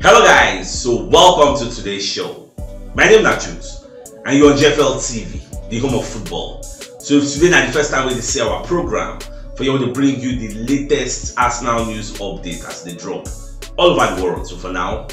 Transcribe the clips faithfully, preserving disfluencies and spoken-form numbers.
Hello guys, so welcome to today's show. My name na Chuks and you're on G F L T V, the home of football. So if today na the first time wey you see our program, for here we dey bring you the latest Arsenal news update as they drop all over the world. So for now,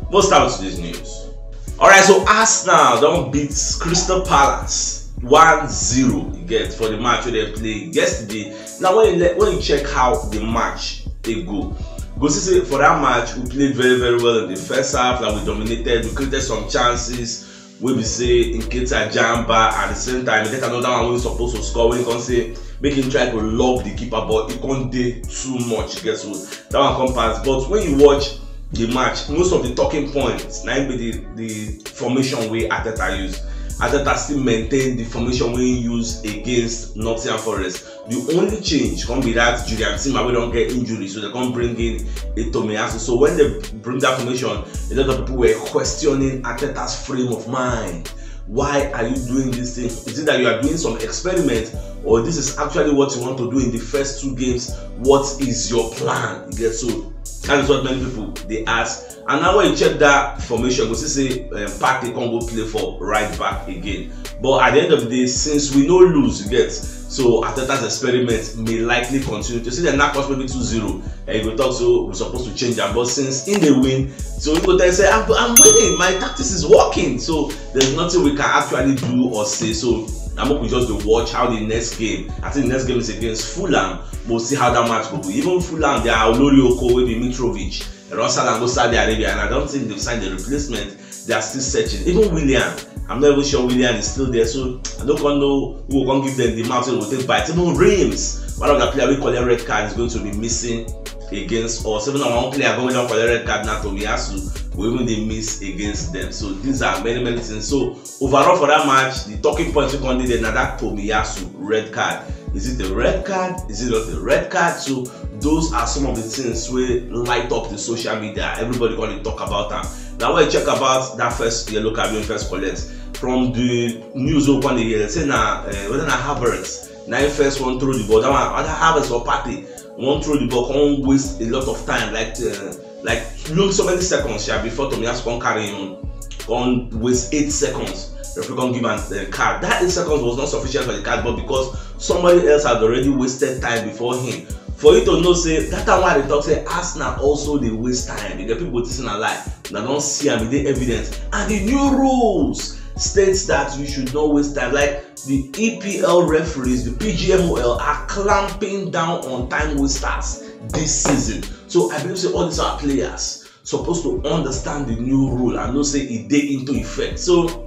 we'll start with today's news. Alright, so Arsenal don beat Crystal Palace one zero, you get, for the match wey dem play yesterday. Now when you le- when you check how the match dey go, go see say for that match we played very, very well in the first half. Like, we dominated, we created some chances wey be say Nketiah jamba. At the same time, e get another one wey suppose to score, wey come say make him try to lob the keeper, but e come dey too much, you get, so that one come pass. But when you watch the match, most of the talking points na im be the the formation wey Arteta use. Arteta still maintain the formation wey he use against Nottingham Forest. The only change come be that Julian Timber wey don get injury, so they come bring in a Tomiyasu. So when they bring that formation, a lot of people were questioning Arteta's frame of mind. Why are you doing this thing? Is it that you are doing some experiment, or this is actually what you want to do in the first two games? What is your plan? You get, so that is what many people dey ask. And now when you check that formation, you go see say um, Partey come go play for right back again. But at the end of the day, since we no lose, you get, so Arteta's experiment may likely continue. To see the knock us maybe two zero, and you go talk so we supposed to change am. But since in the win, so we go tell say I'm, I'm winning. My tactics is working. So there's nothing we can actually do or say. So I'm going to just dey watch how the next game. I think the next game is against Fulham. We'll see how that match go be. Even Fulham, they are Olori Oko wey be Mitrovic. They don sell am go Saudi Arabia, and I don't think they've signed the replacement. They are still searching. Even Willian, I'm not even sure Willian is still there. So I don't know who go come give them the mouth wey go take bite. Even Reims, one of the player wey collect red card, is going to be missing against us. Even our own player wey don collect red card na Tomiyasu, we even dey miss against them. So these are many, many things. So overall for that match, the talking points wey come dey there na that Tomiyasu red card. Is it a red card? Is it not a red card? So those are some of the things wey light up the social media. Everybody come dey talk about am. Now when you check about that first yellow card wey first collect, from the news wey come dey hear say na uh, whether na Havertz na him first wan throw the ball. That one, other Havertz or Partey wan throw the ball, come waste a lot of time, like uh, like long so many seconds sha, before Tomiyasu come carry him own, come waste eight seconds. Referee come give am the card. That eight seconds was not sufficient for the card, but because somebody else had already wasted time before him, for you to know say that time wey I dey talk say Arsenal also dey waste time, you get, people go think say na lie. Una don see am, e dey evident. And the new rules states that you should not waste time. Like, the E P L referees, the P G M O L are clamping down on time wasters this season. So I believe say all these our players supposed to understand the new rule and know say e dey into effect. So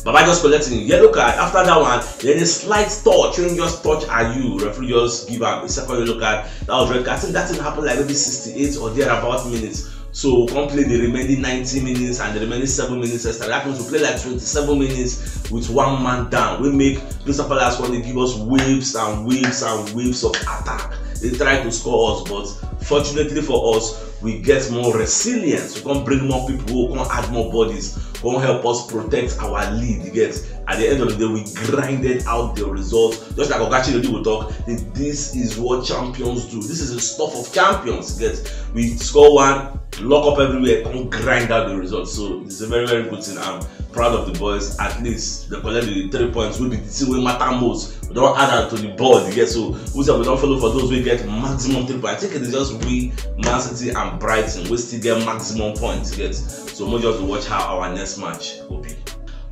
Baba just collecting yellow card. After that one, then a slight touch, when just touch Ayew, referee just give am a second yellow card. That was red card. I think that thing happened like maybe sixty-eight or thereabout minutes. So we come play the remaining ninety minutes and the remaining seven minutes extra. That means we play like twenty-seven minutes with one man down. We make Crystal Palace come dey give us waves and waves and waves of attack. They try to score us, but fortunately for us, we get more resilience. We come bring more people, we come add more bodies, come help us protect our lead. You get, at the end of the day, we grinded out the result. Just like Oga Chinedu will talk, this is what champions do. This is the stuff of champions. You get, we score one, lock up everywhere, come grind out the result. So it's a very, very good thing. I'm proud of the boys. At least they collect the three points, will be the thing wey matter most. We don add am to the board, you get. So we say we don follow for those wey get maximum three points. I think it is just we, Man City and Brighton, wey still get maximum points, you get. So we just watch how our next match will be.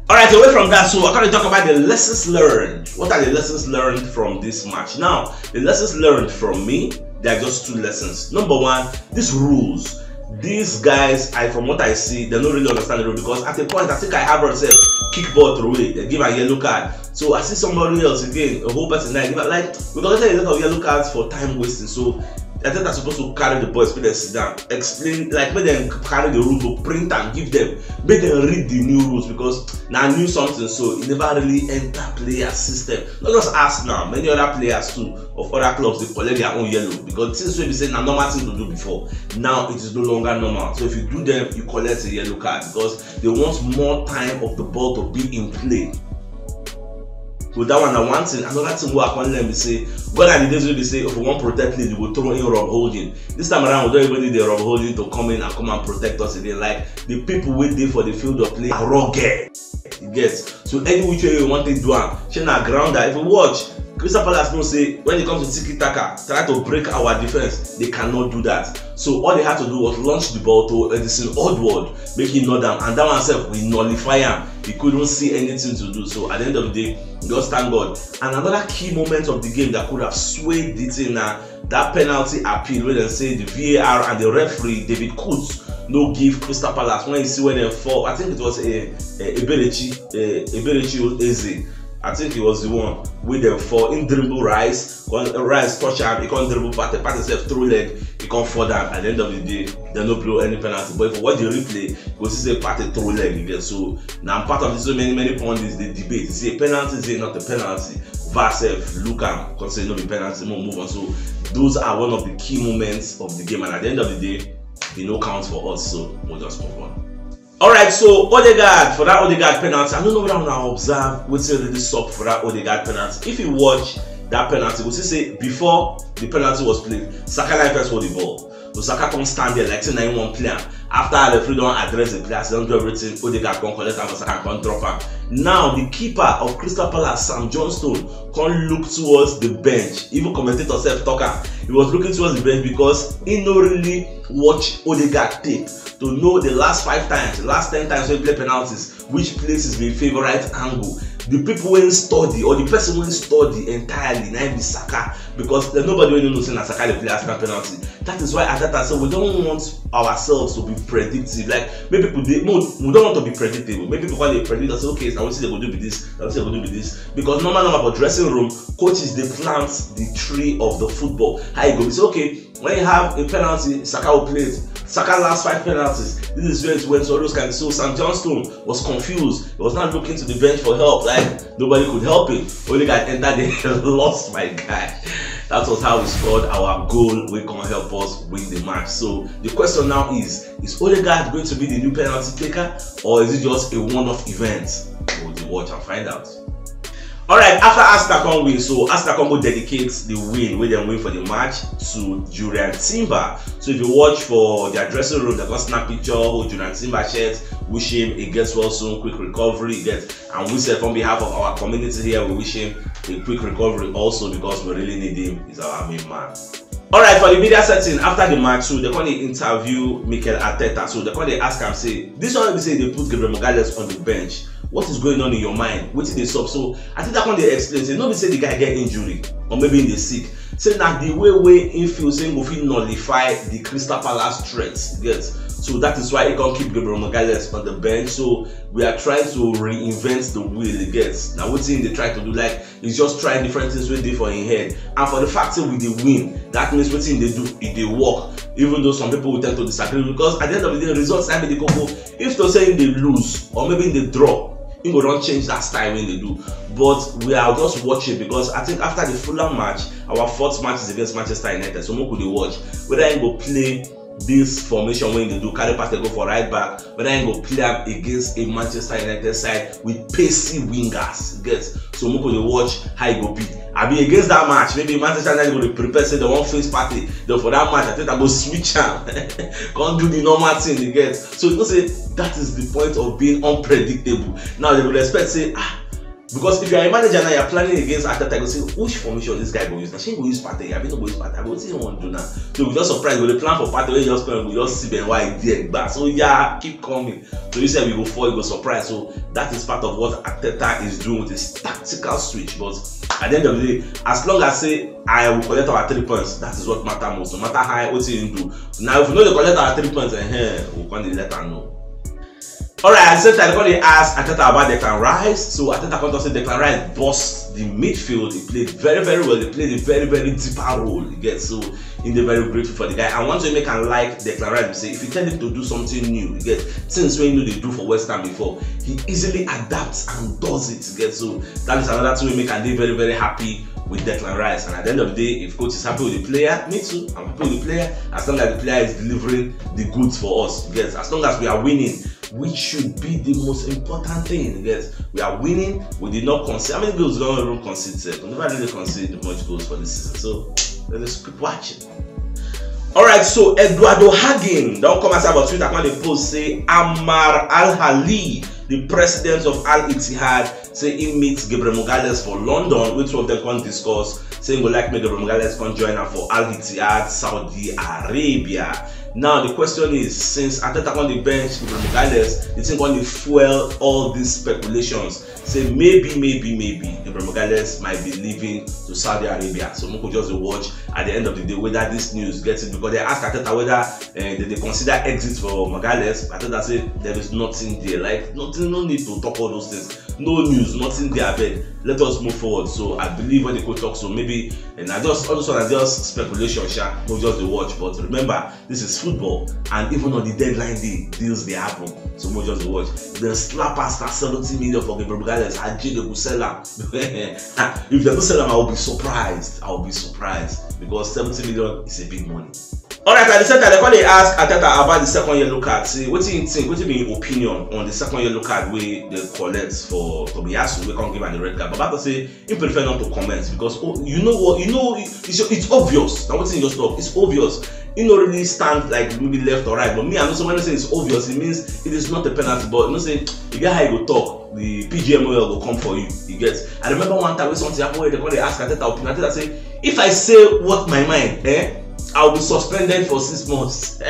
Alright, away from that, so I can talk about the lessons learned. What are the lessons learned from this match? Now, the lessons learned from me, there are just two lessons. Number one, these rules. These guys, I from what I see, they don't really understand the rule, because at a point I think I have herself kick ball through it. They give a yellow card. So I see somebody else again, a whole person like, like we got a lot of yellow cards for time wasting. So I think that's supposed to carry the boys, put them sit down, explain, like, make them carry the rule book, print and give them, make them read the new rules, because now new something, so it never really enter player system. Not just us now, many other players too of other clubs, they collect their own yellow, because things wey be say na normal thing to do before, now it is no longer normal. So if you do them, you collect a yellow card, because they want more time of the ball to be in play. So that one na one thing. Another thing wey I come learn be say, gone are the days wey be say if we wan protect lead, we go throw in Rob Holding. This time around, we don't even need the Rob Holding to come in and come and protect us again. Like, the people wey dey for the field of play are rugged. You get? So any which way you want to do am, shey na grounder. If you watch, Crystal Palace know say when it comes to tiki taka, try to break our defense, they cannot do that. So all they had to do was launch the ball to Edison Odward, make him kneel down, and that one sef we nullify am. He couldn't see anything to do. So at the end of the day, just thank God. And another key moment of the game that could have swayed the thing na that penalty appeal wey dem say the V A R and the referee David Coots no give Crystal Palace when you see when dem fall. I think it was a, a Eberechi, a Eberechi Eze. I think it was the one wey dem fall. Him dribble Rice, when Rice touch am, he come dribble Partey, Partey sef throw leg, he come fall down. At the end of the day, dem no blow any penalty. But if you watch the replay, you go see say Partey throw leg again. So na part of this, so many, many pundits dey debate. Is it a penalty? Is it not a penalty? V A R sef look am, come say no be penalty, make we move on. So those are one of the key moments of the game, and at the end of the day, e no count for us, so we'll just move on. All right, so Odegaard, for that Odegaard penalty, I don't know whether una observe wetin really sup for that Odegaard penalty. If you watch that penalty, you go see say before the penalty was played, Saka na first hold the ball. So Saka come stand there like say na him wan play am. After referee don address the players, don do everything, Odegaard come collect am, Saka come drop am. Now the keeper of Crystal Palace, Sam Johnstone, come look towards the bench. Even commentator sef talk am. He was looking towards the bench because he no really watch Odegaard tape to know the last five times, the last ten times wey he play penalties, which places be favorite angle. The people wey study, or the person wey study entirely, na him be Saka, because there's nobody wey no know say na Saka dey play Arsenal penalty. That is why Arteta say we don't want ourselves to be predictive. Like, make people dey, no, we don't want to be predictable. Make people come dey predict and say, okay, na wetin dem go do be this, na wetin dem go do be this. Because normal, normal for dressing room, coaches dey plant the tree of the football. How e go be? Say, okay, when you have a penalty, Saka will play it. Saka last five penalties, this is where it went. So all those kind. So Sam Johnstone was confused. He was not looking to the bench for help. Like, nobody could help him. Odegaard entered there, lost, my guy. That was how we scored our goal wey come help us win the match. So the question now is, is Odegaard going to be the new penalty taker, or is it just a one-off event? We'll dey watch and find out. All right, after Arsenal come win, so Arsenal come go dedicate the win wey dem win for the match to Jurrien Timber. So if you watch for their dressing room, dem come snap picture, hold Jurrien Timber shirt, wish him a get well soon, quick recovery, get. And we sef, on behalf of our community here, we wish him a quick recovery also, because we really need him. He's our main man. All right, for the media setting, after the match, so dem come dey interview Mikel Arteta. So dem come dey ask am say, this one wey be say dem put Gabriel Magalhaes on the bench, what is going on in your mind? Wetin dey sup? So Arteta come dey explain say no be say the guy get injury or maybe he dey sick. Say na the way wey he feel say he go fit nullify the Crystal Palace threat, you get? So that is why he come keep Gabriel Magalhaes on the bench. So we are trying to reinvent the wheel, you get? Na wetin he dey try to do, like, he's just trying different things wey dey for him head. And for the fact say we dey win, that means wetin he dey do, e dey work. Even though some people will tend to disagree, because at the end of the day, results na be the koko. If to say he dey lose or maybe he dey draw, he go don change that style wey he dey do. But we are just watching, because I think after the Fulham match, our fourth match is against Manchester United. So make we dey watch whether he go play this formation wey he dey do, carry Partey go for right back, whether he go play am against a Manchester United side with pacey wingers, you get? So make we dey watch how e go be. Abi against that match, maybe Manchester United go dey prepare say dem wan face Partey. Then for that match, I think I go switch am, come do the normal thing, you get? So you know say that is the point of being unpredictable. Now dem go expect say, ah, because if you are a manager now, you are planning against Arteta, you go say, which formation this guy go use? Na shey he go use Partey? Abi he no go use Partey? Abi wetin he wan do now? So you go just surprise, you go dey plan for Partey wey just come, you go just see Ben White there, gba. So yeah, keep coming. So you sef, you go fall, you go surprise. So that is part of what Arteta is doing with his tactical switch. But at the end of the day, as long as say I will collect our three points, that is what matter most. No matter how, wetin you do. Now if we no dey collect our three points, eh, we come dey let am know. All right, at the same time, dem come dey ask Arteta about Declan Rice. So Arteta come talk say Declan Rice burst the midfield. He played very, very well. He played a very, very deeper role, you get? So he dey very grateful for the guy. And one thing make am like Declan Rice be say if you tell him to do something new, you get, things wey he no dey do for West Ham before, he easily adapts and does it, you get? So that is another thing wey make am dey very, very happy with Declan Rice. And at the end of the day, if coach is happy with the player, me too, I'm happy with the player. As long as the player is delivering the goods for us, you get? As long as we are winning, which should be the most important thing. Yes, we are winning. We did not concede. How many goals don't even concede? Sef? We never really conceded much goals for this season. So let's keep watching. All right, so Eduardo Hagen don't come outside about Twitter. Come dey post say Amar Al Hali, the president of Al Ittihad, say he meets Gabriel Magalhaes for London, which two of them can discuss. Say he would like make Gabriel Magalhaes can join am for Al Ittihad, Saudi Arabia. Now the question is, since Arteta on the bench, Gabriel Magalhaes, the thing going to fuel all these speculations. Say maybe, maybe, maybe Gabriel Magalhaes might be leaving to Saudi Arabia. So we could just watch at the end of the day whether this news gets it, because they ask Arteta whether uh, they, they consider exit for Magalhaes. Arteta say there is nothing there, like nothing, no need to talk all those things. No news, nothing there. Abeg, let us move forward. So I believe when they go talk, so maybe and I just all this one are just speculation, sha. We'll just dey watch. But remember, this is football, and even on the deadline day, deals they happen. So we'll just dey watch. They slap us at seventy million for Gabriel Magalhaes. Ajay, they go sell am. If they don't sell am, I will be surprised. I will be surprised because seventy million is a big money. All right, at the center, they call they ask Arteta about the second yellow card. Say, what do you think? What do you mean opinion on the second yellow card we they collect for Tomiyasu? We can't give am the red card. But Arteta say he prefer not to comment because, oh, you know what? You know it's, it's obvious. Now what's in your stuff? It's obvious. You know, really stand like maybe left or right. But me, I know someone say it's obvious. It means it is not a penalty. But you know, say you get how you go talk. The P G M O L go come for you. You get. I remember one time when something happened where they call they ask Arteta opinion. Arteta say, if I say what my mind, eh, I'll be suspended for six months.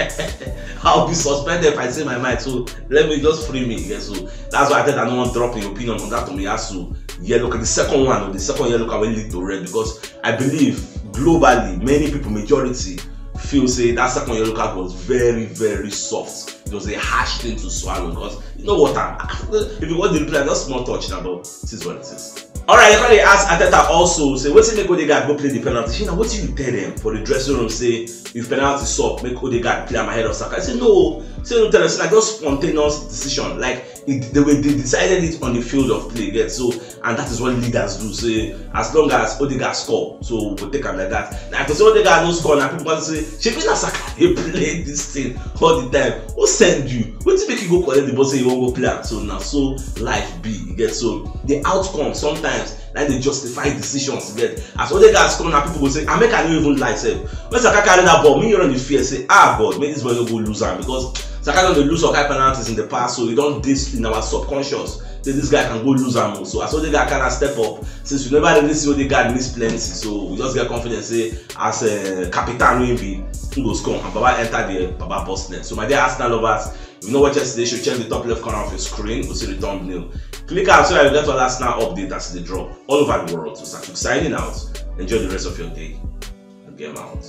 I'll be suspended if I say my mind. So let me just free me. Yeah, so that's why I said I don't want to drop your opinion on that Tomiyasu. Yeah, look at the second one, the second yellow card will lead to red because I believe globally, many people, majority, feel say that second yellow card was very, very soft. It was a harsh thing to swallow because you know what? If you want the replay, just small touch now, but it is what it is. All right, they ask Arteta also say, what if make Odegaard go play the penalty? You know, what you tell them for the dressing room? Say, if penalty stop, make Odegaard play am ahead of Saka. I say no. Say no tell us. Like just spontaneous decision. Like it, they were they decided it on the field of play. Get so, and that is what leaders do. Say as long as Odegaard score, so we go take am like that. Now if you say Odegaard no score, now people go say, shebi na Saka dey play this thing all the time. Who send you? Wetin make you go collect the ball say you wan go play am? So na so life be. You get so the outcome sometimes na dey justify decisions. You get as Odegaard score, now people go say, and make I no even lie sef. When Saka carry that ball, me run the fear say, ah God, make this boy no go lose am because Saka don dey lose some kind penalties in the past, so e don dey in our subconscious say this guy can go lose am. So as Odegaard kind of step up, since we never really see Odegaard miss plenty, so we just get confidence say as a captain wey be, he go score and Baba enter the Baba box net. So my dear Arsenal lovers, if you know what yesterday should check the top left corner of your screen, we see the thumbnail. Click out so that you get all Arsenal update as they drop all over the world. So Satu signing out. Enjoy the rest of your day. Game out.